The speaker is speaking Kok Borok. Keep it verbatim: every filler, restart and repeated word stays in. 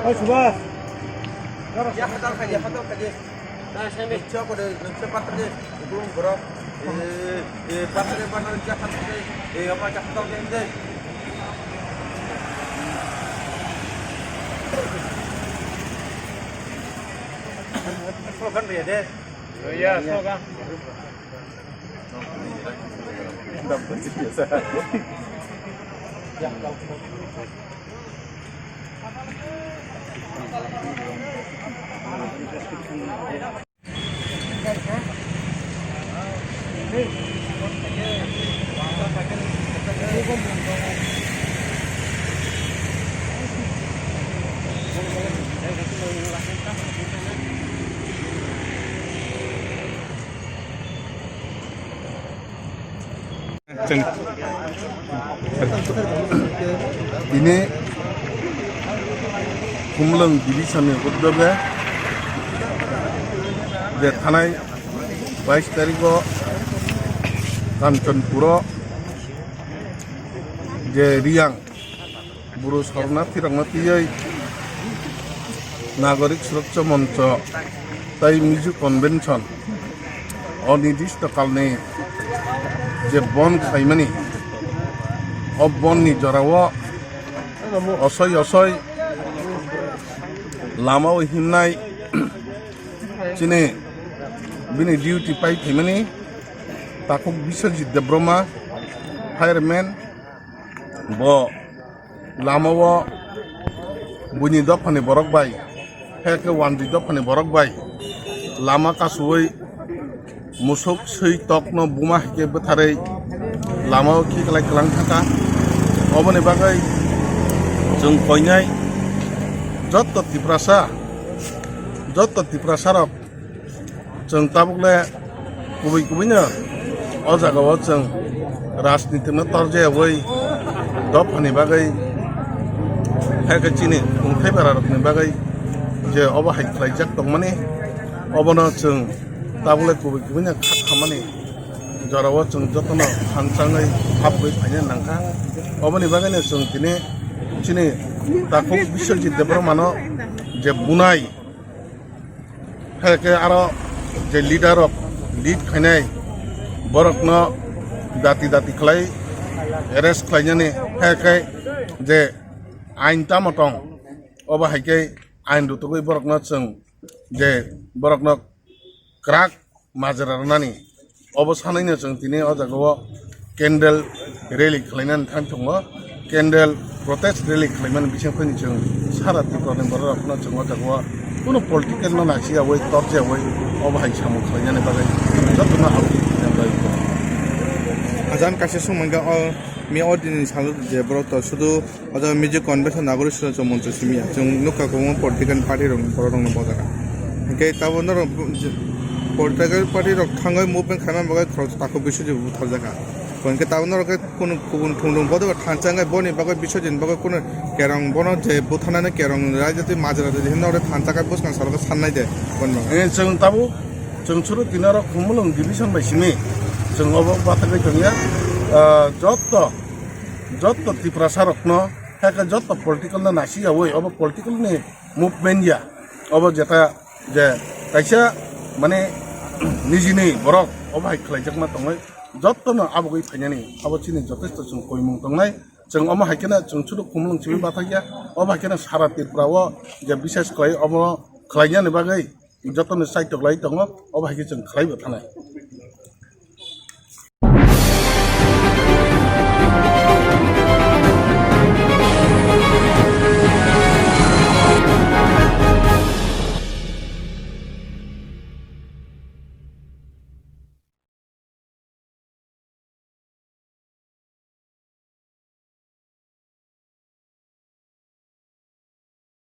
Oi, Subhas. Ya, hotel khaje, hotel khaje. Nungsa kode, nungsa pathar de, gulung borok. Eh, eh, pathar de, pathar de, pathar de. Eh, apa cakap kau de? Slogan dia de. Ya, slogan. Tini Khumulwng division ni uddoge je thanai bais tarikh o Kanchanpur o je Riyang Buru Sarnathi rokno twiwi Nagorik Suraksha Moncho tei Mizo Convention onirdisto kalni je bon khlaimani, o bonni jorao osoi osoi lamao himnai chini bini duty pai phaimani takhuk Biswajit Debbarma, fireman, bo lamao buini dophani borok bai, hai khe wandi dophani borok bai lama kasuwi musuk swi tokno buma hai khe bwtharwi lamao khiklai kwlang thangkha. Oboni bagwi chwng koinai jotto Tiprasa, jotto Tiprasarok Chwng tabukle kubui kubuino o jagao chwng rajnitino torjayawui dophani bagwi, hai khe chini wngthai bararokni bagwi je obo hai khlaijak tongmani, obono chwng tabukle kubui kubuino kha khamani jorao chwng jotono thanchangwi hapgwi phaina nangkha. Oboni bagwino chwng tini chini takhuk Biswajit Debbarmano je bunai, hai khe aro je leader rok lead khainai borokno dati dati khlai arrest khlainani, hai khe je ain tamo tong, obo hai khe ain rutugwi borokno chwng je borokno kwrak majra rwnani. Obo sanaino chwng tini o jagao candle rally khlainani thang tongo. Candle protest rally khlaimani bisingtwi chwng sara Tripurani bororokno chwng o jagao kunu political no naisiyawi torjayawi obo hai samung khlainani bagwi jotono appeal khlainani bagwi. Ajan kaisa song mankha o mi o dini salo je borok to sudu O jaga Mizo Convention Nagorik Suraksha Moncho simi ya. Chwng nukha kwbangma political party rok borok rokno bo jaga. Hinkhe tabuk norok political party rok thangwi movement khaima bagwi khoroksa takhuk Biswajit bo butharjakha. Hinkhe tabuk norok khe kunu kubun thumrung bodol thansa wngwi boni bagwi Biswajit ni bagwi kunu kerong bono je butharnani kerong raida twi majra twi hinwi norok thansa khe bwskang salo khe sannai de boni bagwi. Eh, chwng tabuk chwng suru tini oro Khumulwng division bai simi chwng obo bathagwi tongya. Ah, jotto jotto Tiprasa rokno, hai khe jotto political no naisiyawi obo political ni movement ya, obo jeta je kaisa mane nijini borok obo hai khlaijakma tongwi jotto no abugwi phainani abo chini jotesto chwng koimung tongnai. Chwng omo hai kheno chwng sudu Khumulwng simi bathakya, obo hai kheno sara Tripura o je bises khlai obo khlainani bagwi jotono saitok lai tongo, obo hai khe chwng khlaibo thanai.